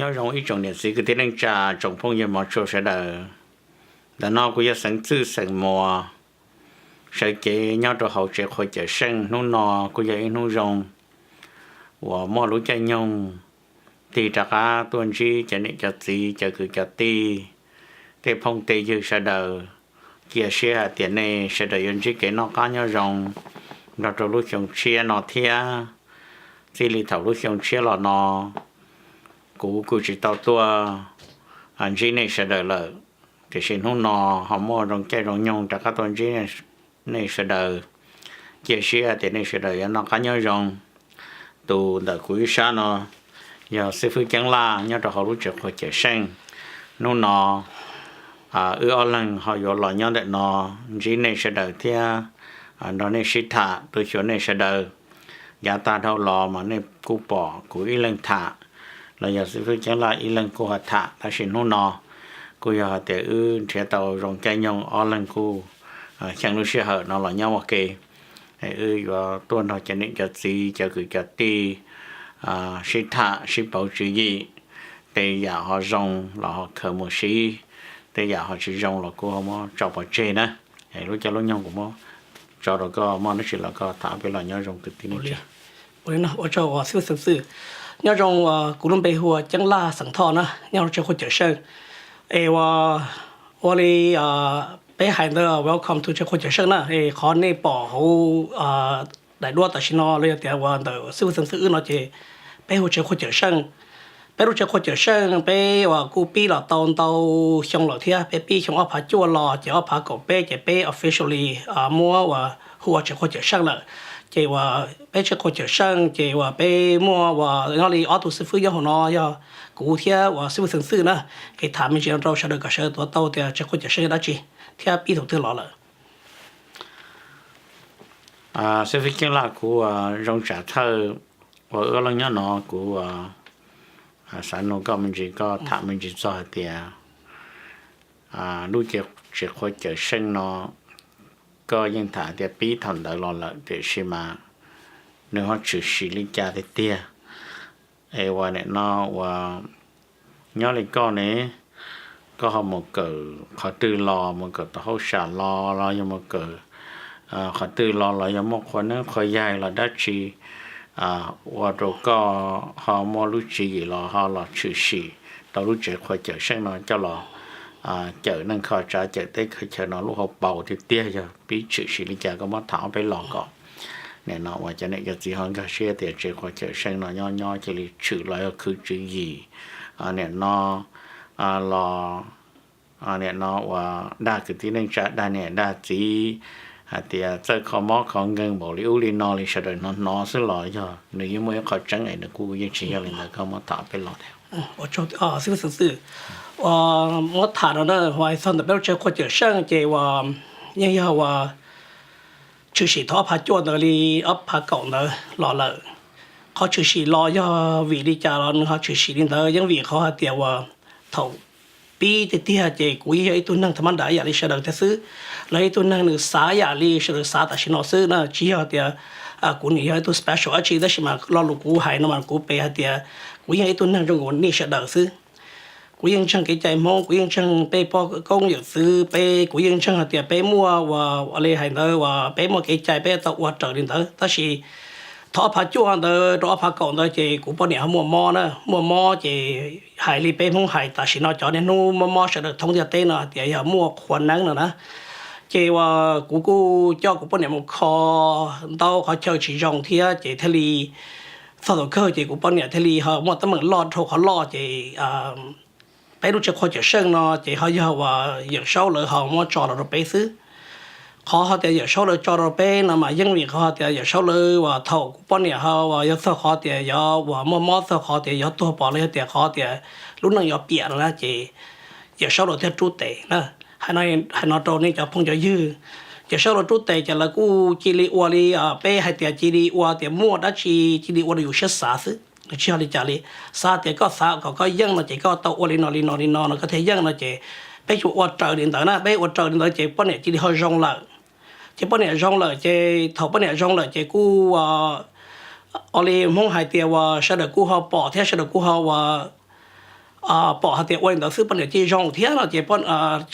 Nyob zoo ib tsoom niam txiv kwv tij neej tsa, tsoom phooj ywg mov tshua sawv daws. Ntawm no kuv yog xeev Txwj xeem Muas, sawv cev nyob rau hauv tsev qhua Cawm Seej. Hnub no kuj yog ib hnub zoo uas muaj lub caij nyoog tig rov qab tuaj ntsib cov niam cov txiv, cov kwv cov tij, tej phooj tej ywg sawv daws. Cia siab hais tias nej sawv daws yuav ntsib kev noj qab nyob zoo nrog rau lub xyoo tshiab no thiab. Txij li thaum lub xyoo tshiab los no, kuv kuj tsis tau tuaj ntsib nej sawv daws lawm, tiam sis hnub no ho muaj zoo caij zoo nyoog rov qab tuaj ntsib nej sawv daws. Cia siab tias nej sawv daws yuav noj qab nyob zoo. Tus ntawm kuv ib sab no yog xib fwb Ceeb Laj nyob rau hauv lub tsev qhua Cawm Seej. Hnub no wb ob leeg ho yuav los nyob ntawm no ntsib nej sawv daws thiab nrog nej sib tham tu xyuas nej sawv daws. Yav tag dhau los mas nej kuj pom kuv ib leeg tham los yog xib fwb Ceeb Laj ib leeg kuj ho tham, tab sis hnub no kuj yog hais tias wb nrhiav tau zoo caij nyoog ob leeg kuj xyeej lub sij hawm no los nyob ua ke. Wb yuav tuaj nrog cov niam cov txiv, cov kwv cov tij sib tham sib pauv tswv yim. Tej yam ho zoo los ho khaws mus siv, tej yam ho tsis zoo los kuj ho muab tso pov tseg na. Lub caij lub nyoog kuv muab tso rau koj, muaj dab tsi los koj tham peb los nyob zoo kwv tij neej tsa. Ua tsaug xib fwb Xeev Txwj. Nyob zoo, kuv lub npe hu ua Ceeb Laj xeem Thoj na, nyob rau tsev qhua Cawm Seej. Es ua li peb hais ntawd, welcome to tsev qhua Cawm Seej na. Es qhov nej pom hauv daim duab tam sim no los yog tias uas ntawm xib fwb Xeev Txwj wb no ces peb hu tsev qhua Cawm Seej. Peb lub tsev qhua Cawm Seej peb uas kuj pib los tau ntau xyoo lawm thiab, peb pib xyoo ob phav cuaj los ces ob phav kaum peb ces peb officially muab uas hu ua tsev qhua Cawm Seej lawm. Ces uas peb tsev qhua Cawm Seej ces uas peb muaj uas nyob li ob tug xib fwb nyob hauv no yog kuv thiab uas xib fwb Xeev Txwj na. Es tham me ntsis no rau sawv daws kom sawv daws tuav tau tias tsev qhua Cawm Seej yog dab tsi thiab pib thaum twg los lawm. Xib fwb Ceeb Laj, kuv zoo tsam thawj uas wb ob leeg nyob no kuv xav nug koj me ntsis, koj tham me ntsis txog hais tias lub tsev qhua Cawm Seej no, koj yeej tham tias pib thaum ntawd los lawm tiam sis mas nws ho tshwm sim li cas tiag tiag? Es uas nim no uas nyob li koj ne, koj ho mus kawm qhov twg los, mus kawm tau hauj sam los los yog mus kawm qhov twg los, los yog muaj qhua neeb qhua yaig los dab tsi ua rau koj ho muaj lub tswv yim los ho los tshwm sim tau lub tsev qhua Cawm Seej no coj los cawm neej kho tsav, cawm teb kho chaw no lub hauv paus tiag tiag, yog pib tshwm sim li cas koj muab tham ob peb los kom nim no uas cov niam cov txiv ho nkag siab tias tsev qhua Cawm Seej no nyob nyob cia li tshwm los yog khwv tswv yim nim no los nim no uas dag kwv tij neej tsa, dag niam dag txiv hais tias txawj kho mob kho nkeeg npaum li ub li no li sawv daws hnov hnov xwb los yog nws yeej muaj ib qho tseeb es nws kuj yeej tsis yog li ntawd, koj muab tham peb los thiab. Ua tsaug xib fwb Xeev Txwj. Uas muab tham no na, hais txog ntawm peb lub tsev qhua Cawm Seej ces uas yeej yog uas tshwm sim thaum ob phav cuaj ntawd li ob phav kaum ntawd los lawm. Qhov tshwm sim los yog vim li cas los nws ho tshwm sim li ntawd, yeej vim qhov hais tias uas thaum pib tiag tiag ces kuv yeej yog ib tug neeg tha mab nram ib yam li sawv daws thiab xwb, los ib tug neeg nws xav yam li sawv daws xav tam sim no xwb na, tsis yog tias kuv nim yog ib tug special dab tsi, tab sis mas lo lus kuv hais no mas kuv pem hais tias kuv yeej yog ib tug neeg zoo nkaus nej sawv daws xwb. Kuv yeej ntseeg kev cai Hmoob, kuv yeej ntseeg peb pog koob yawm txwv, peb, kuv yeej ntseeg hais tias peb muaj uas, ua li hais ntawd uas peb muaj kev cai peb tau ua raws li ntawd. Tab sis thaum ob phav cuaj ntawd rau ob phav kaum ntawd ces kuv poj niam ho muaj mob na, muaj mob ces hais li peb Hmoob hais tam sim no cov niaj hnub mob mob sawv daws thoob ntiaj teb no hais tias yog muaj qhua neeb no na. Ces uas kuv kuj coj kuv poj niam mus kho ntau qhov chaw tsis zoo thiab ces thiaj li txog thaum kawg ces kuv poj niam thiaj li ho muaj teeb meem loj dhau qhov loj ces peb lub tsev qhua Cawm Seej no ces ho yog uas Yawm Saub lawv ho muab tso los rau peb xwb. Qhov ho tias Yawm Saub lawv tso rau peb no mas yeej vim qhov tias Yawm Saub lawv uas thaum kuv poj niam ho uas yog txog qhov tias yog uas muaj mob txog qhov tias yog tuag pom los yog tias qhov tias lub neej yuav piam no na ces Yawm Saub lawv thiaj rub tes na. Hais no rau nej cov phooj cov ywg, Yawm Saub lawv rub tes ces lawv kuj cia li ua li peb hais tias cia li ua tias muaj dab tsi cia li ua rau yus siab xav xwb, nws tsis yog li cas li. Xav tias koj xav kom koj yeej no ces koj tau ua li no li no li no no koj thiaj yeej no ces peb yuav ua raws li ntawd na, peb ua raws li ntawd ces poj niam cia li ho zoo lawm. Ces poj niam zoo lawm ces thaum poj niam zoo lawm ces kuj ua li Hmoob hais tias uas sawv daws kuj ho pom thiab sawv daws kuj ho uas pom hais tias ua li ntawd xwb poj niam cia li zoo thiab no ces sawv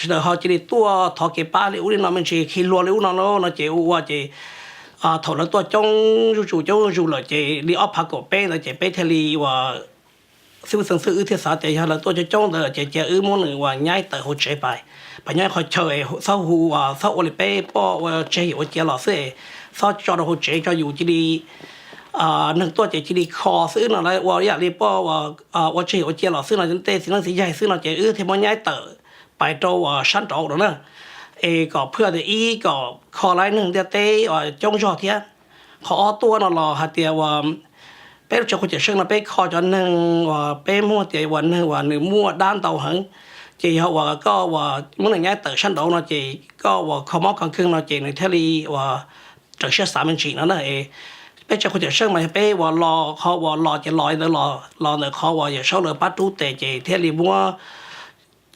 daws ho cia li tuaj thov kev pab li ub li no me ntsis khi hlua li ub no no ces ua ua ces thaum lawv tuaj coob zuj zus coob zuj zus lawm ces li ob phav kaum peb ntawd ces peb thiaj li ua xib fwb Xeev Xwm wb thiaj xav tias yog lawv tuaj coob coob ntawd ces cia wb muab nws ua nyaib tawm hauv tsev pais, pais nyob qhov chaw txhob hu, txhob ua li peb poj ua tseg yuam ua cia los xwb, txhob tso rau hauv tsev tso yus cia li neeg tuaj ces cia li kho xwb no lawv ua ib yam li poj ua tseg yuam ua cia los xwb no tej txiv neeb txiv yaig xwb no ces wb thiaj muab nyaib tawm pais rau sab nraud no na, es kom phwj tias ib kom kho laib neeg ntiaj teb coob zog thiab. Qhov ob tuaj no los hais tias uas peb lub tsev qhua cawm seej no peb kho cov neeg uas peb muab tias uas neeg uas nws muaj dab ntau heev, ces yog uas koj uas muab nws nyaib tawm sab nraud no ces koj uas kho mob kho nkeeg no ces nws thiaj li uas raws siab xav me ntsis no na. Peb tsev qhua cawm seej mas yog peb uas los qhov uas los ces los li ntawd, los ntawm qhov uas Yawm Saub lawv pab rub tes ces thiaj li muab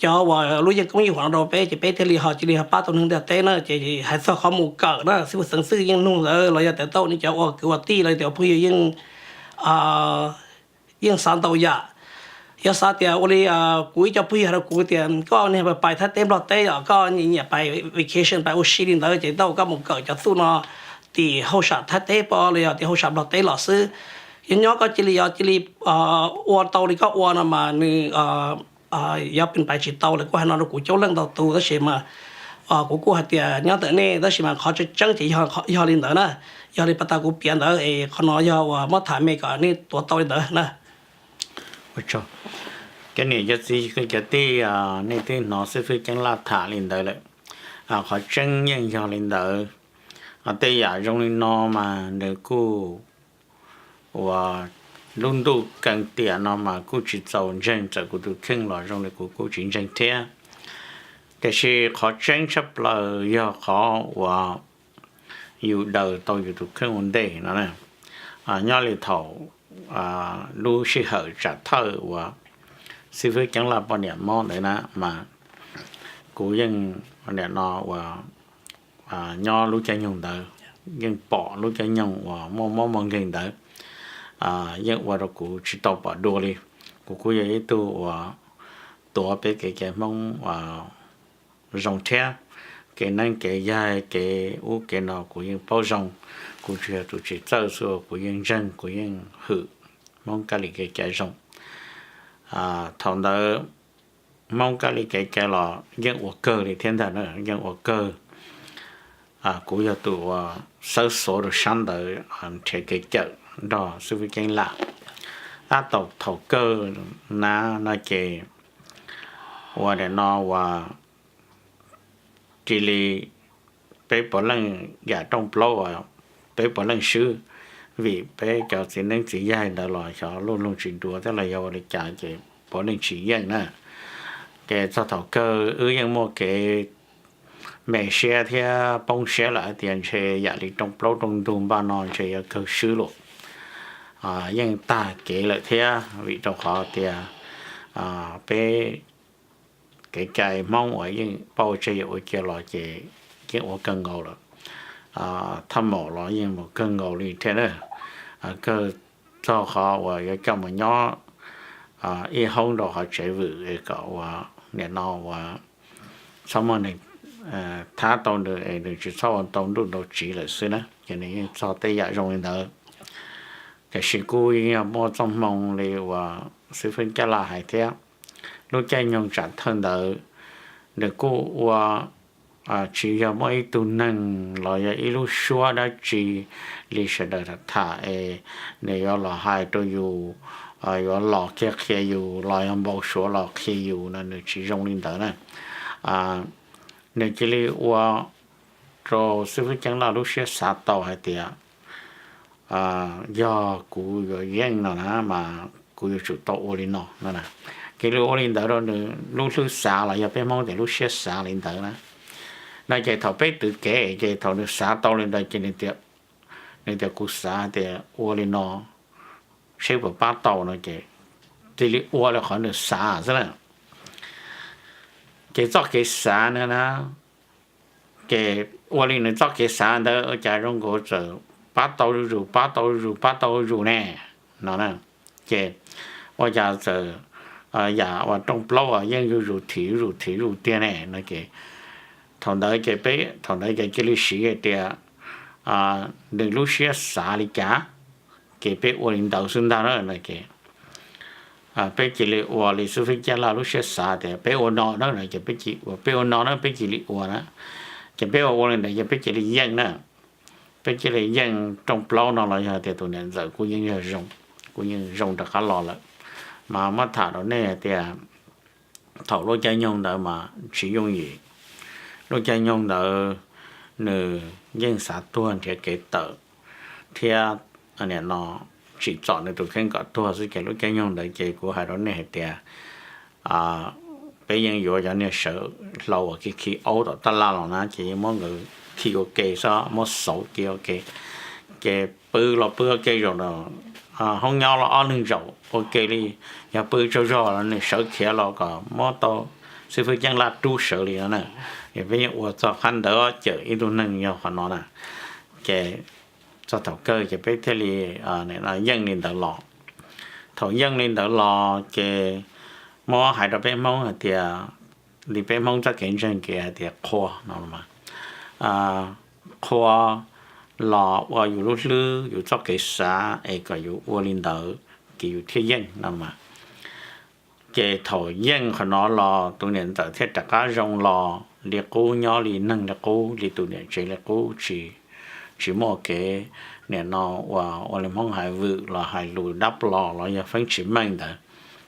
cov uas lub yeej koob yeej huam no rau peb ces peb thiaj li ho cia li ho pab tau neeg ntiaj teb na. Ces hais txog qhov mus kawm na xib fwb Xeev Xwm yeej nug ntawd los yog tias tau nej cov ua kwv ua tij los tias phooj ywg yeej yeej xav ntau yam. Yog xav tias ua li kuv ib co phooj ywg hais rau kuv tias koj niag pais Thaib teb Nplog teb os, koj nyiam pais vacation pais ua si li ntawd ces tau koj mus kawm cov txuj no tim hauj sam Thaib teb pab los yog tim hauj sam Nplog teb los xwb. Yog nyob koj cia li yog cia li ua tau li koj ua no mas nws yuav pais tsis tau lawm. Kuj hais no rau kuv coob leej ntau tus tab sis mas kuv kuj hais tias nyob ntawm nej tab sis mas qhov tseeb tseeb ces yog li ntawd na, yog li pas tas kuv piav ntawd es qhov no yog uas muab tham me kom nej tuav tau li ntawd na. Cov niam cov txiv kwv cov tij, nej twb hnov xib fwb Ceeb Laj tham li ntawd lawm. Qhov tseeb yeej yog li ntawd. Tej yam zoo li no mas nws kuj uas lub ntuj kees tiam no mas kuj tsis txaus ntseeg, txawm kuv tus kheej los zoo li kuv kuj tsis ntseeg thiab. Tiam sis qhov tseeb tshaj plaws yog qhov uas yus daws tau yus tus kheej ua ntej no. Nyob li thaum lub sij hawm tsam thawj uas xib fwb Ceeb Laj poj niam mob ntawd na mas kuv yeej nim no uas nyob lub caij nyoog ntawd, yeej pom lub caij nyoog uas muaj mob muaj nkeeg ntawd, yeej ua rau kuv tsis tau pom dua li. Kuv kuj yog ib tug uas tuav peb kev cai Hmoob zoo thiab, kev neeb kev yaig kev ub kev no kuv yeej paub zoo. Kuv tsis yog tus tsis txawj xwb, kuv yeej ntseeg, kuv yeej hwm Hmoob kab li kev cai zoo. Thaum ntawd Hmoob kab li kev cai los yeej ua kawg li thiab ntag na, yeej ua kawg. Kuv yog tus uas xawb xuav rau sab ntawd nrhiav kev cawm nrog xib fwb Ceeb Laj. Tab tom thaum kawg na no ces ua nim no uas cia li peb puav leej yam rooj plaub uas peb puav leej swb, vim peb cov txiv neeb txiv yaig ntawd los xyov luj loog tsis dua thiab los yog ua li cas ces puav leej tsis yeej na. Ces txog thaum kawg wb yeej muaj kev me siab thiab poob siab lawm hais tias ntshe yam li rooj plaub rooj ntug npaj no ntshe yuav kawg swb lawm. Yeej tag kev lawm thiab vim rau qhov tias peb kev cai Hmoob uas yeej pauj tseg yuam ua cia los ces yeej ua kawg nkaus lawm. Thaj maum los yeej mus kawg nkaus li thiab na. Kawg txog qhov uas yuav coj mus nyob ib hoob rau qhov tsev vwm es kom ua nim no uas txhob muaj neeg thab tau nws es nws tsis txhob ua tau nruj ntau tsiv lawm xwb na. Ces nws yeej txog tej yam zoo li ntawd. Tiam sis kuj yeej yog muaj txoj hmoo li uas xib fwb Ceeb Laj hais thiab, lub caij nyoog tsam thawj ntawd nws kuj ua tsis yog muaj ib tug neeg los yog ib lub suab dab tsi li sawv daws tham es nws yuav los hais rau yus, yuav los kiag qhia yus los yog npau suav los qhia yus no nws tsis zoo li ntawd na. Nws cia li ua rau xib fwb Ceeb Laj lub siab xav tau hais tias yog kuv yuav yeej no na mas kuv yuav tsum tau ua li no no. Cia li ua li ntawd rau nws lub hlwb xav los yog peb Hmoob tias lub siab xav li ntawd na. No ces thaum peb twv kev ces thaum nws xav tau li ntawd ces nws tias kuv xav tias ua li no seb puas pab tau no ces cia li ua li qhov nws xav xwb na. Ces txoj kev xav no na, ces ua li nws txoj kev xav ntawd ua cas zoo nkaus txawm pab tau zuj zus pab tau zuj zus pab tau zuj zus ne no. Ces ua cas txawm yam uas rooj plaub uas yeej zuj zus thim zuj zus thim zuj zus tiag ne no ces, thaum ntawd ces peb thaum ntawd ces cia li siv hais tias nws lub siab xav li cas ces peb ua li ntawd xwb ntag na no ces, peb cia li ua li xib fwb Ceeb Laj lub siab xav tias peb ua no na no ces peb cia li ua, peb ua no na peb cia li ua na. Ces peb ua ua li ntawd ces peb cia li yeej na, peb cia li yeej rooj plaub no los yog tias tus niam ntxawm kuj yeej yog zoo, kuj yeej zoo rov qab los lawm. Mas muab tham rau nej hais tias thaum lub caij nyoog ntawd mas tsis yooj yim. Lub caij nyoog ntawd nws yeej xav tuag nrhiav kev tawm thiab, nim no tsim txom nws tus kheej kom tuag xwb ces lub caij nyoog ntawd ces kuv hais rau nej hais tias peb yeej yuav cov niag sawv hlau uas khi khi aub tom taj laj los na ces yeej muab nkawd khi ua ke xwb, muab xauv cia ua ke, ces pw los pw ua ke zaum no, hoob nyob los ob leeg zaum ua ke li. Yog pw tsaug zog los nws sawv khiav los kom muab tau xib fwb Ceeb Laj rub sawv li no na. Ces peb yeej ua txog qhab ntawd cawm ib tug neeg yog qhov no na. Ces txog thaum kawg ces peb thiaj li yeej li ntawd los. Thaum yeej li ntawd los ces muab hais rau peb Hmoob hais tias, li peb Hmoob txoj kev ntseeg kev hais tias qhua no, qhua los ua yus lub hlwb yus txoj kev xav es kom yus ua li ntawd ces yus thiaj yeej no mas. Ces thaum yeej qhov no los tus niam ntxawm thiaj rov qab zoo los li qub, nyob li neeg li qub, li tus niam tsev li qub, tsis, tsis muaj kev nim no uas ua li Hmoob hais vwm los hais lus dab plos los yog feeb tsis meej ntawd,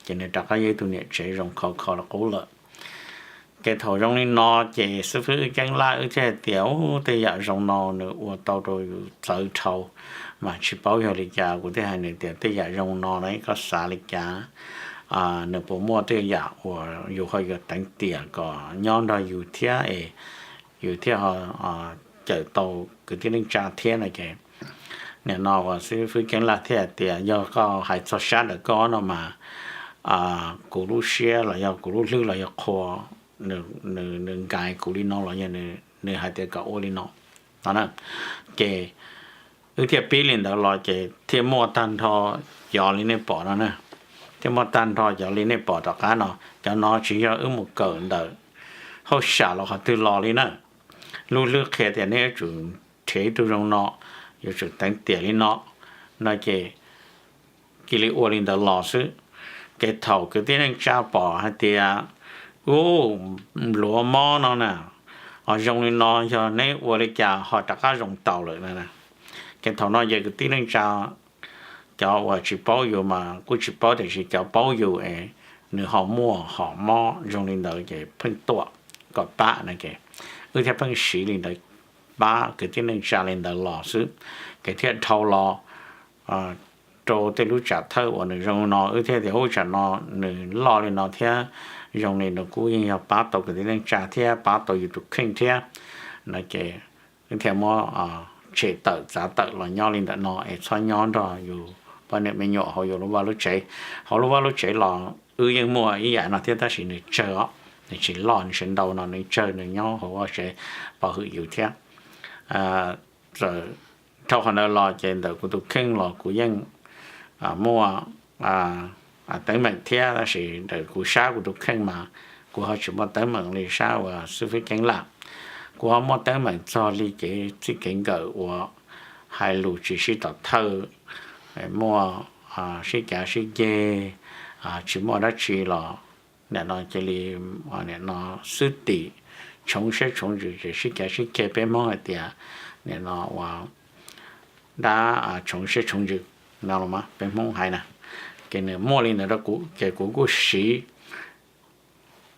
ces nws rov qab yog ib tug niam tsev zoo khov kho li qub lawm. Ces thaum zoo li no ces xib fwb Ceeb Laj wb thiaj hais tias, Ub, tej yam zoo no nws ua tau rau yus txawv dhau, mas tsis paub yog li cas. Kuv thiaj hais nws tias, Tej yam zoo no na koj xav li cas? Nws puas muaj tej yam uas yus ho yuav teev tiam kom nyob nrog yus thiab es yus thiaj cawm tau kwv tij neej tsa thiab no ces, nim no uas xib fwb Ceeb Laj thiaj hais tias, Yog koj hais txog sab ntawm koj no mas kuv lub siab los yog kuv lub hlwb los yog qhua, nws nkais kuv li no los yog nws hais tias kom ua li no no na. Ces wb thiaj pib li ntawd los ces thiaj muaj tag nrho cov li nej pom no na. Thiaj muaj tag nrho cov li nej pom tom qab no. Cov no tsis yog wb mus kawm ntawm hauj sam los qhov twg los li na. Lub hlwb qhia tias nej yuav tsum nrhiav ib tug zoo no, yuav tsum teev tiam li no, no ces cia li ua li ntawd los xwb. Ces thaum kwv tij neej tsa pom hais tias, Ub, npluav mob no na, ho zoo li no yog neb ua li cas ho rov qab zoo tau lawm na? Ces thaum no ces kwv tij neej tsa, cov uas tsis paub yus mas kuj tsis paub, tiam sis cov paub yus es nws ho muaj hom mob zoo li ntawd ces pheej tuaj kom pab no ces wb thiaj pheej siv li ntawd pab kwv tij neej tsa li ntawd los xwb. Ces thiaj dhau los rau tej lub tsam thawj uas nws zoo no, wb thiaj tias, Ub, tsam no nws loj li no thiab zoo li no kuj yeej yog pab tau kwv tij neej tsa thiab pab tau yus tus kheej thiab no ces wb thiaj muab tshem tawm txav tawm los nyob li ntawm no es txhob nyob nrog yus poj niam me nyuam hauv yus lub vaj lub tsev. Hauv lub vaj lub tsev los wb yeej muaj ib yam no thiab tab sis nws tsawg os, nws tsis loj nws tsis ntau no, nws tsawg nws nyob hauv vaj tsev pov hwm yus thiab. Dhau qhov ntawd los ces ntawm kuv tus kheej los kuv yeej muaj teeb meem thiab, tab sis ntawm kuv sab kuv tus kheej mas kuv ho tsis muaj teeb meem li sab uas xib fwb Ceeb Laj. Kuv ho muaj teeb meem txog li kev txij kev nkawm uas hais lus tsis sib tom thawj, muaj sib cav sib ceg, tsis muaj dab tsi los nim no cia li nim no xwb tim tshoov siab tshoov ntsws ces sib cav sib ceg, peb Hmoob hais tias nim no ua dab tshoov siab tshoov ntsws no los mas peb Hmoob hais na. Ces nws muaj li ntawd rau kuv ces kuv kuj siv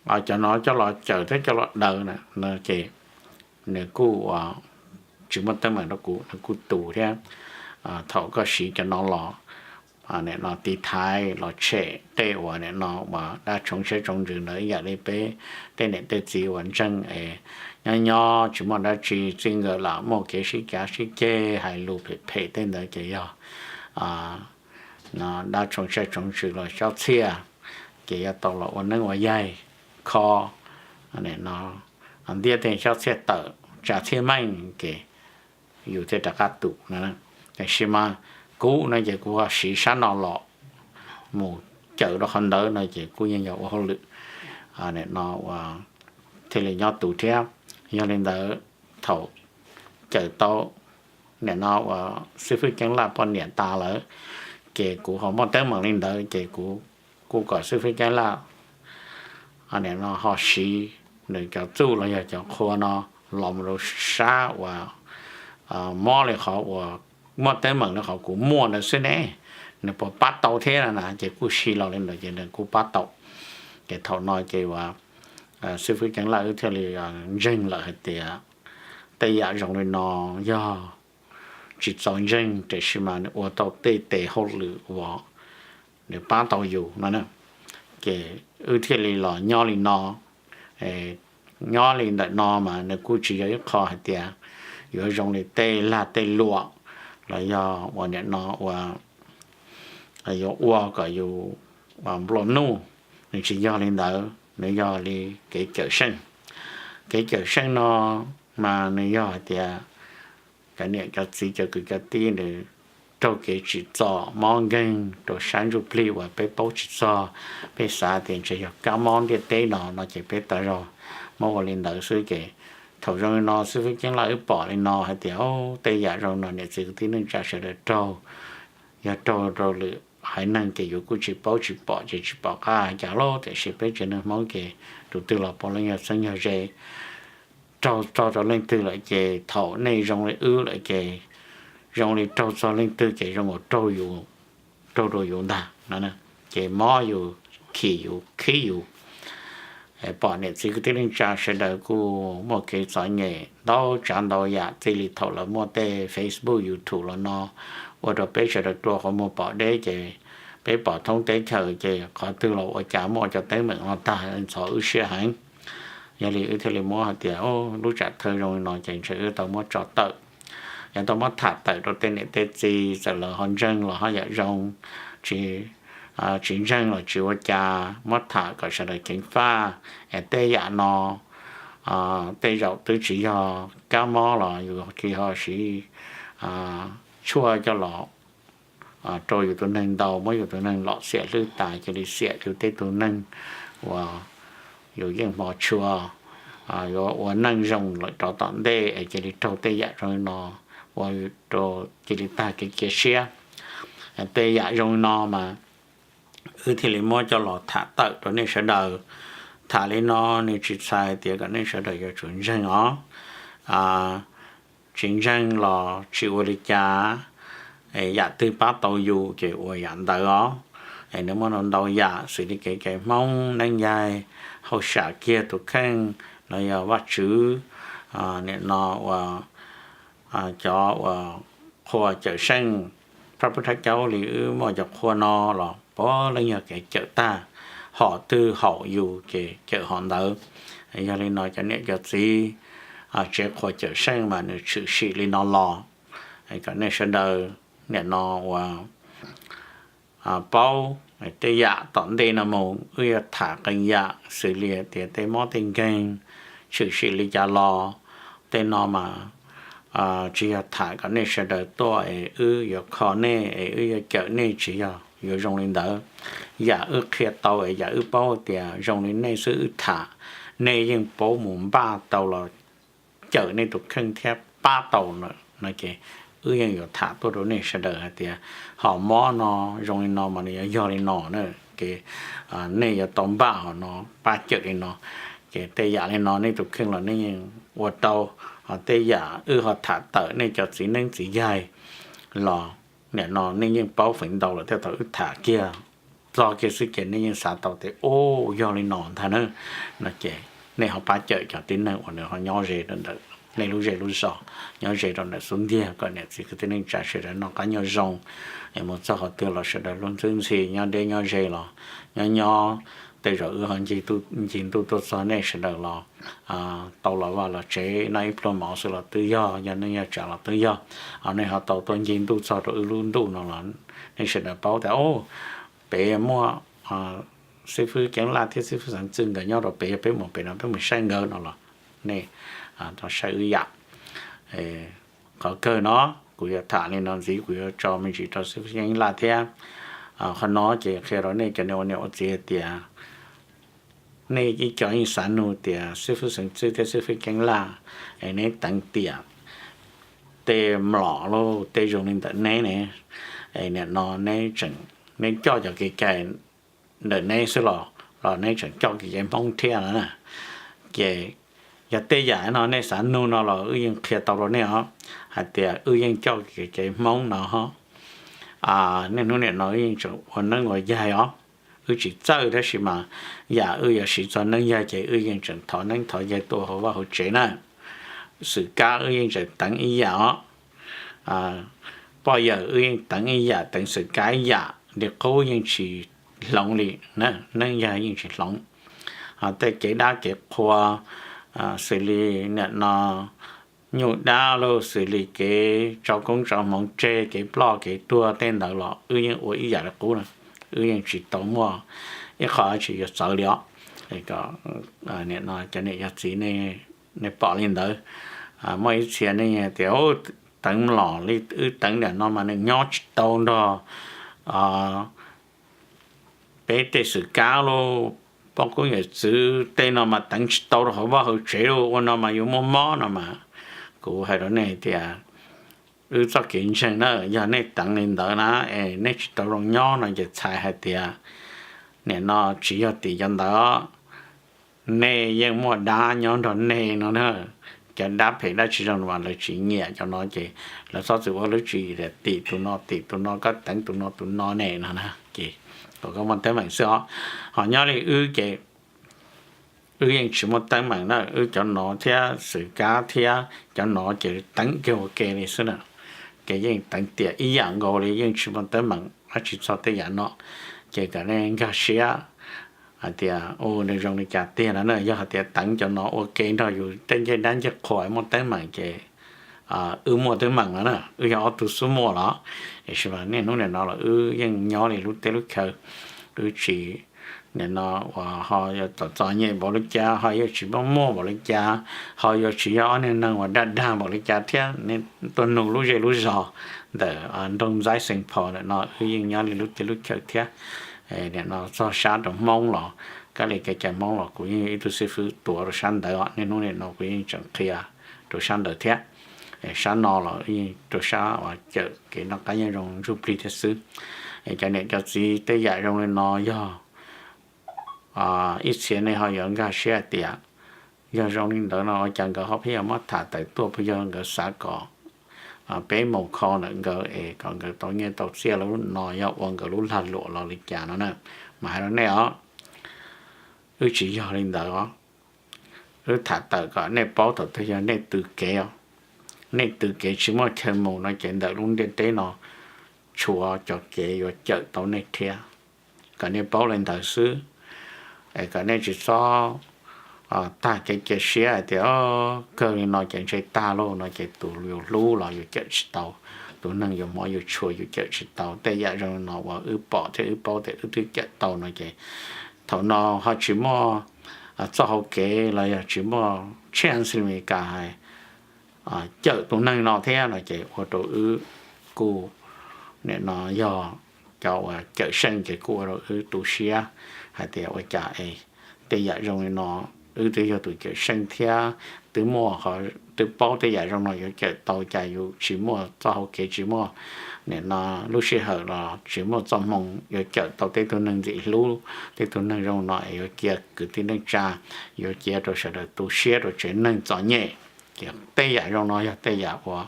cov no coj los cawm thiab coj los daws na no ces nws kuj tsis muaj teeb meem rau kuv, nws kuj tus thiab. Thaum koj siv cov no los nim no tiv thaiv los tshem tej uas nim no uas dab tshoov siab tshoov ntsws ntawd ib yam li peb tej niam tej txiv uas ntseeg es nyob nyob tsis muaj dab tsi txij nkawm lam muaj kev sib cav sib ceg hais lus phem phem tej ntawd ces yog dab tshoov siab tshoov ntsws los xyob txhiaj, ces yuav tau los ua neeb ua yaig, kho, nim no ntiab tej xyob txhiaj tawm tsa txhiaj meej ces yus thiaj rov qab tus no. Tiam sis mas kuv no ces kuv ho siv sab no los mus cawm rau qhov ntawd no ces kuj yeej yog ua hauj lwm no uas thiaj li nyob tus thiab. Yog li ntawd thaum cawm tau nim no uas xib fwb Ceeb Laj poj niam tas lawm, ces kuv ho muaj teeb meem li ntawd ces kuv kuj kom xib fwb Ceeb Laj nim no ho siv nws cov txuj los yog cov qhua no los mus rau sab uas mob li qhov uas muaj teeb meem li qhov kuv muaj ntawd xwb ne, nws puas pab tau thiab na. Ces kuj siv los li ntawd ces nws kuj pab tau. Ces thaum no ces uas xib fwb Ceeb Laj wb thiaj li ntseeg lawm hais tias tej yam zoo li no yog tsis txaus ntseeg tiam sis mas nws ua tau tej tes hauj lwm uas nws pab tau yus no. Ces wb thiaj li los nyob li no. Nyob li ntawm no mas nws kuj tsis yog ib qho hais tias yuav zoo li tej lag tej luam los yog uas nim no uas yuav ua kom yus nplua nuj. Nws tsis yog li ntawd, nws yog li kev cawm seej. Kev cawm seej no mas nws yog hais tias cov niam cov txiv cov kwv cov tij nws raug kev tsim txom mob nkeeg rau sab ntsuj plig uas peb paub tsis txog, peb xav tias ntshe yog kab mob ntiaj teb no no ces peb tas zog muab ua li ntawd xwb. Ces thaum zoo li no xib fwb Ceeb Laj wb pom li no hais tias tej yam zoo no niam txiv kwv tij neej tsa sawv daws raug, yog raug rau lwm haiv neeg ces yus kuj tsis paub tsis pom ces tsis pom qab hais cas lawm, tiam sis peb tsev neeg Hmoob ces tus twg los puav leej yog txheeb yog ze. Raug txog rau leej twg lawm ces thaum nej zoo li wb lawm ces zoo li raug txog leej twg ces zoo li raug yus, raug rau yus ntag no. Ces mob yus, khim yus, khib yus. Pom niam txiv kwv tij neej tsa sawv daws kuj muaj kev txom nyem ntau tsav ntau yam txij li thaum lawv muaj tej Facebook YouTube los no ua rau peb sawv daws rua qhov muag pom deb ces peb pom thoob teb chaws ces qhov twg los ua cas muaj cov teeb meem no tag ntxhov wb siab heev. Yog li wb thiaj li muab hais tias lub tsam thawj zoo li no ces ntshe wb tau muab tso tawm, yog tau muab tham tawm rau tej niam tej txiv, txawm lawv ho ntseeg los ho yam zoo, tsis, tsis ntseeg los tsis ua cas, muab tham kom sawv daws ceev faj. Es tej yam no tej zaum twb tsis yog kab mob los yus cia li ho siv tshuaj coj los rau yus tus neeg ntaus, muab yus tus neeg lom xiam hlwb tas, cia li xiam yus tej tug neeg uas yus yeej hmov tshua yuav ua neej zoo lawm rov tom ntej es cia li raug tej yam zoo li no ua rau cia li tag kev cia siab. Tej yam zoo li no mas wb thiaj li muab coj los tham tawm rau nej sawv daws. Tham li no nws tsis txhais tias kom nej sawv daws yuav tsum ntseeg os. Tsis ntseeg los tsis ua li cas, yam twg pab tau yus ces ua yam ntawd os. Es nws muaj ntau yam xws li kev cai Hmoob, neeb yaig, hauj sam kiag tus kheej, los yog Vajtswv, nim no uas cov uas qhua cawm seej, Phaj Pub Thab Caub li wb muaj cov qhua no los puav leej yog kev cawm tag, hom twg haum yus ces cawm hom ntawd. Yog li no cov niam cov txiv, tsev qhua cawm seej mas nws tshwm sim li no los, kom nej sawv daws nim no uas paub. Tej yam tom ntej no mus wb yuav tham qee yam xws li tias tej mob tej nkeeg tshwm sim li cas los, tej no mas tsis yog tham kom nej sawv daws tuaj es wb yuav kho nej es wb yuav cawm nej, tsis yog, yuav zoo li ntawd. Yam wb qhia tau es yam wb paub tias zoo li nej xwb wb tham, nej yeej paub mus npaj tau los cawm nej tus kheej thiab pab tau no ces wb yeej yuav tham tuaj rau nej sawv daws hais tias hom mob no zoo li no mas nws yuav yog li no na, ces nej yuav tau npaj hom no pab cawm li no. Ces tej yam li no nej tus kheej los nej yeej ua tau. Ho tej yam wb ho tham tawm nej cov txiv neeb txiv yaig los nim no nej yeej paub feem ntau lawm thiab, thaum wb tham kiag txog kiag xwb ces nej yeej xav tau tias, u, yog li no ntag na. No ces nej ho pab cawm cov tib neeg uas nws ho nyob ze rau ntawm nej lub zej lub zos, nyob ze rau ntawm xub ntiag, kom niam txiv kwv tij neej tsa sawv daws noj qab nyob zoo. Es mus txog qhov twg los sawv daws luag ntxwb ntxhi, nyob deb nyob ze los nyob nyob, tej zaum wb ho ncig ntuj tuaj txog nej sawv daws los tau los vaj los tsev noj ib pluag mov xwb los twb yog, yog neej yog tsav los twb yog. Ho nej ho tau tuaj ncig ntuj txog rau wb lub ntuj no los nej sawv daws paub tias, u, pem muaj xib fwb Ceeb Laj thiab xib fwb Xeev Txwj nkawd nyob rau pem, yog peb mus pem no peb mus saib nkawd no los nej tau saib wb yam. Qhov kawg no kuv yuav tham li no ntxiv, kuv yuav tso me ntsis rau xib fwb Ceeb Laj thiab Qhov no ces qhia rau nej cov niam ua niam ua txiv hais tias nej ib co yeej xav nug tias xib fwb Xeev Txwj thiab xib fwb Ceeb Laj es neb teev tiam tej mlom los tej zoo li ntawm neb ne, es nim no neb tseem, neb coj cov kev cai ntawm neb xwb los los neb tseem coj kev cai Hmoob thiab no na. Ces yog tej yam no nej xav nug no los wb yeej qhia tau rau nej os, hais tias wb yeej coj kev cai Hmoob no. Niaj hnub nim no wb yeej tseem ua neeb ua yaig os, wb tsis txawj tab sis mas yam wb yuav siv txog neeb yaig ces wb yeej tseem thov neeb thov yaig tuaj hauv vaj hauv tsev na. Xwm kab wb yeej tseem teev ib yam os, poj yawm wb yeej teev ib yam, teev xwm kab ib yam, li qub yeej tsis hloov li, neeb yaig yeej tsis hloov. Ho tej kev dab kev qhua xws li nim no nyuj dab los xws li kev tso koob tso hmoov tseg, kev ploj kev tuag tej ntawd los wb yeej ua ib yam li qub na, wb yeej tsis tau muaj ib qho tsis yuav txawv li os. Nim no cov niam cov txiv nej pom li ntawd, muaj ib txhia nej tias teev mlom li wb teev nim no mas nws nyob tsis tau nrog peb tej xwm kab los, poj koob yawm txwv tej no mas teev tsis tau rau hauv vaj hauv tsev los ua no mas yuav muaj mob no mas. Kuv hais rau nej tias wb txoj kev ntseeg na, yog nej teev li ntawd na es nej tsis tau zoo nyob no ces txhais hais tias nim no tsis yog tim cov ntawd, nej yeej muaj dab nyob nrog nej no na. Cov dab phem dab tsis zoo mas lawv tsis nyiam cov no ces lawv txhob txwm ua lub tswv yim tim tus no tim tus no, koj teev tus no tus no ne no na, ces kom koj muaj teeb meem xwb os. Ho nyob li wb ces wb yeej tsis muaj teeb meem na, wb cov no thiab xwm kab thiab cov no ces teev kiag ua ke li xwb na, ces yeej teev tiam ib yam nkaus li, yeej tsis muaj teeb meem dab tsi txog tej yam no. Ces kom nej nkag siab hais tias u nws zoo li cas tiag no na. Yog hais tias teev cov no ua ke nrog yus tej ncej dab ncej qhua muaj teeb meem ces wb muaj teeb meem no na, wb yog ob tug xub muaj los. Tiam sis mas niaj hnub nim no los wb yeej nyob li lub teb lub chaw, wb tsis nim no uas ho yuav txom txom nyem npaum li cas, ho yuav tsis muaj muaj npaum li cas, ho yuav tsis yog ob niag neeg uas daj dag npaum li cas thiab tuaj nug lub zej lub zog ntawm nroog Ntxaib Xeev Phos ntawm no, wb yeej nyob li lub teb lub chaw thiab. Nim no txog sab rau Hmoob los, kab li kev cai Hmoob los kuv yeej yog ib tug xib fwb tuav rau sab ntawd os, niaj hnub nim no kuv yeej tseem qhia rau sab ntawd thiab. Sab no los yeej rau sab uas cawm kev noj qab nyob zoo ntsuj plig thiab xwb. Cov niam cov txiv, tej yam zoo li no yog ib txhia nej ho yuav nkag siab hais tias yog zoo li ntawd no ua cas nkawd ho pheej yuav muab tham tawm tuaj, puas yog nkawd xav kom peb mus kho ntawm nkawd es kom nkawd tau nyiaj tau txiaj lub no, yog ua nkawd lub lag luam los li cas no na. Mas hais rau nej os, wb tsis yog li ntawd os. Wb tham tawm kom nej paub thaum twg yog nej tw kev os. Nej tw kev tsis muaj chaw mus no ces ntawm lub ntiaj teb no tshuav cov kev yuav cawm tau nej thiab. Kom nej paub li ntawd xwb, es kom nej tsis txhob tag kev cia siab hais tias kawg li no ces ntshe tag lauj no ces tus yus hlub los yus cawm tsis tau, tus neeg yus hmov yus tshua yus cawm tsis tau. Tej yam zoo li no uas wb pom thiab wb paub tias wb twb cawm tau no ces thaum no ho tsis muaj txoj hauv kev los yog tsis muaj chance li Meskas hais cawm tus neeg no thiab no ces ua rau wb kuj nim no yog cov uas cawm seej ces kuj ua rau wb tu siab hais tias ua cas es tej yam zoo li no, wb twb yog tus cawm seej thiab twb muaj, twb paub tej yam zoo no yuav cawm tau cas yus tsis muaj txoj hauv kev, tsis muaj nim no lub sij hawm los tsis muaj txoj hmoo yuav cawm tau tej tug neeg ntxim hlub, tej tug neeg zoo no es yuav cia kwv tij neej tsa, yuav cia rau sawv daws tu siab rau tsev neeg txom nyem. Ces tej yam zoo no yog tej yam uas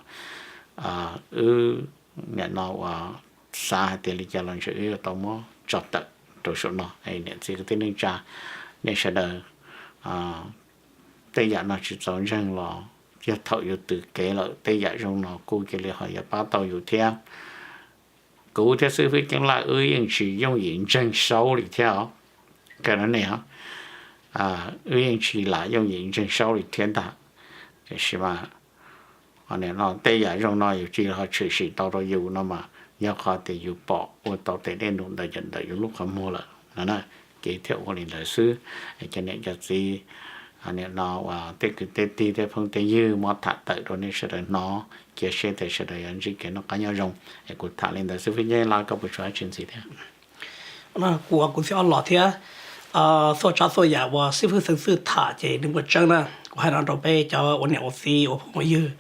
wb nim no uas xav hais tias li cas los ntshe wb yuav tau muab tso tawm rau saum no. Niam txiv kwv tij neej tsa, nej sawv daws tej yam no tsis txaus ntseeg los yog thaum yus tw kev lawm tej yam zoo no kuj cia li ho yuav pab tau yus thiab. Kuv thiab xib fwb Ceeb Laj wb yeej tsis yooj yim ntseeg Saub li thiab os. Ka ne, wb yeej tsis lam yooj yim ntseeg Saub li thiab ntag. Tiam sis mas tej yam zoo no yus cia li ho tshwm sim tau rau yus no mas yog qhov tias yus pom ua tau tes dej num ntawm yus lub qhov muag lawm no na. Ces thiaj ua li ntawd xwb. Cov niam cov txiv, nim no uas tej kwv tej tij tej phooj tej ywg muab tham tawm rau nej sawv daws hnov, cia siab tias sawv daws yuav ntsib kev noj qab nyob zoo. Es kuv tham li ntawd xwb, fwj ncej laj koj puas tshuav dab tsi ntxiv thiab? Kuv, kuv txiv ob los thiab, txhua tsav txhua yam uas xib fwb Xeev Xwm tham ces nws muaj tseeb na. Kuv hais no rau peb cov ua niam ua txiv ua phooj ua ywg,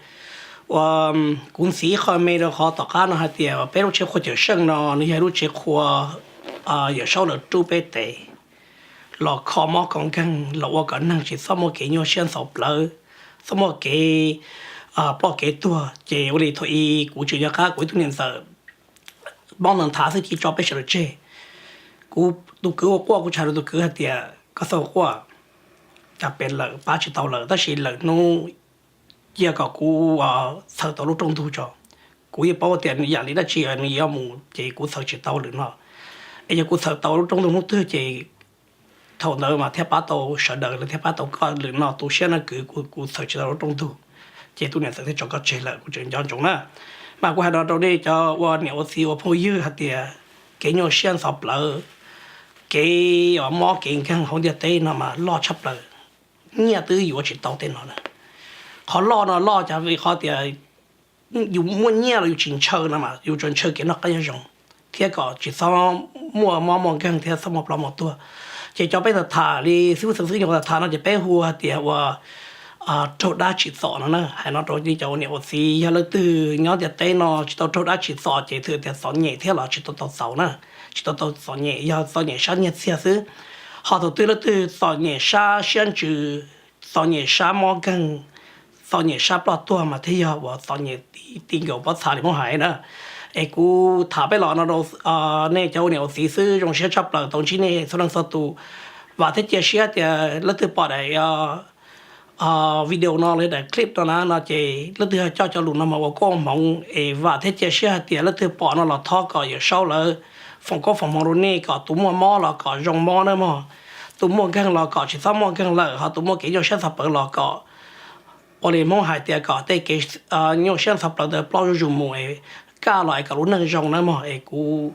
ua, kuv ntxiv qho me rau qhov tom qab no hais tias peb lub tsev qhua Cawm Seej no nws yog lub tsev qhua Yawm Saub lawv rub peb tes los kho mob kho nkeeg los ua kom neeg tsis txhob muaj kev nyuaj siab ntxhov plawv, txhob muaj kev ploj kev tuag. Ces ua li thaum i kuv tseem nco qab kuv ib tug niam ntxawm mob ntawd nthav xwb cia tso peb sawv daws tseg. Kuv tus kwv ua quaj, kuv tsa rau tus kwv hais tias koj txhob ua quaj, cas pem lawm pab tsis tau lawm, tab sis lawm hnub cia kom kuv txhawm tau lub rooj ntug tso. Kuv yeej paub tias yam li dab tsi nws yuav mus ces kuv txhawm tsis tau lwm no. Es yog kuv txhawm tau lub rooj ntug hnub twg ces thaum ntawd mas thiaj pab tau sawv daws, thiaj pab tau koj lwm no. Tu siab no kwv, kuv txhawm tsis tau lub rooj ntug, ces tus niam ntxawm thiaj tso koj tseg lawm. Kuv tseem nco ntsoov na. Mas kuv hais no rau nej cov ua niam ua txiv ua phooj ywg hais tias kev nyuaj siab ntxhov plawv, kev mob kev nkeeg hauv ntiaj teb no mas loj tshaj plaws. Nyiaj twb yuav tsis tau tej no na. Qhov loj no loj cas vim qhov tias yus muaj nyiaj los yus tsis ntshaw no mas yus tsuas ntshaw kev noj qab nyob zoo thiab kom tsis txhob muaj mob muaj nkeeg thiab txhob muaj ploj muaj tuag. Ces cov peb tham tham li xib fwb Xeev Xwm nyuam qhuav tham tham no ces peb hu hais tias ua raug dab tsim txom no na. Hais no rau nej cov ua niam ua txiv, yog leej twg nyob ntiaj teb no tsis tau raug dab tsim txom ces thwm tias txom nyem thiab los tsis tau tau txaus na. Tsis tau tau txom nyem, yog txom nyem sab nyiaj txiag xwb. Ho thaum twg leej twg txom nyem sab siab ntsws, txom nyem sab mob nkeeg, txom nyem sab ploj tuag mas thiaj yog uas txom nyem ti nkaus pob txha li Hmoob hais na. Es kuv tham peb los no rau nej cov ua niam ua txiv xwb, zoo siab tshaj plaws tau ntsib nej txhua leej txhua tus. Vam thiab cia siab tias leej twg pom daim video no los daim clip no na no ces leej twg coj cov lus no mus ua koob ua hmoov. Es vam thiab cia siab hais tias leej twg pom no los thov kom Yawm Saub lawv foom koob foom hmoov rau nej, kom tus muaj mob los kom zoo mob nawb mog, tus muaj nkeeg los kom tsis txhob muaj nkeeg lawm, ho tus muaj kev nyuaj siab ntxhov plawv los kom, ua li Hmoob hais tias kom tej kev nyuaj siab ntxhov plawv ntawd ploj zuj zus mus es kaj los es kom lub neej zoo nawb mog. Es kuv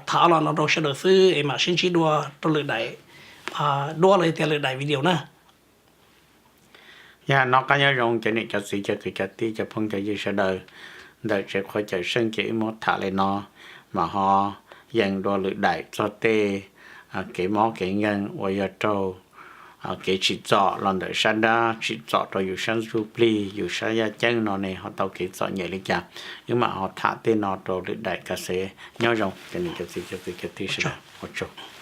tham los no rau sawv daws xwb es mam sib ntsib dua rau lwm daim duab los tias lwm daim video na. Yog noj qab nyob zoo cov niam cov txiv cov kwv cov tij cov phooj cov ywg sawv daws ntawm tsev qhua Cawm Seej ces wb muab tham li no, mas ho yees dua lwm daim txog tej kev mob kev nkeeg uas yog raug kev tsim txom los ntawm sab dab tsim txom rau yus sab ntsuj plig yus sab yaj ceeb no ne ho tau kev txom nyem li cas. Wb mam ho tham tej no rau lwm daim. Kam xev nyob zoo cov niam cov txiv cov kwv cov tij sawv daws, ua tsaug.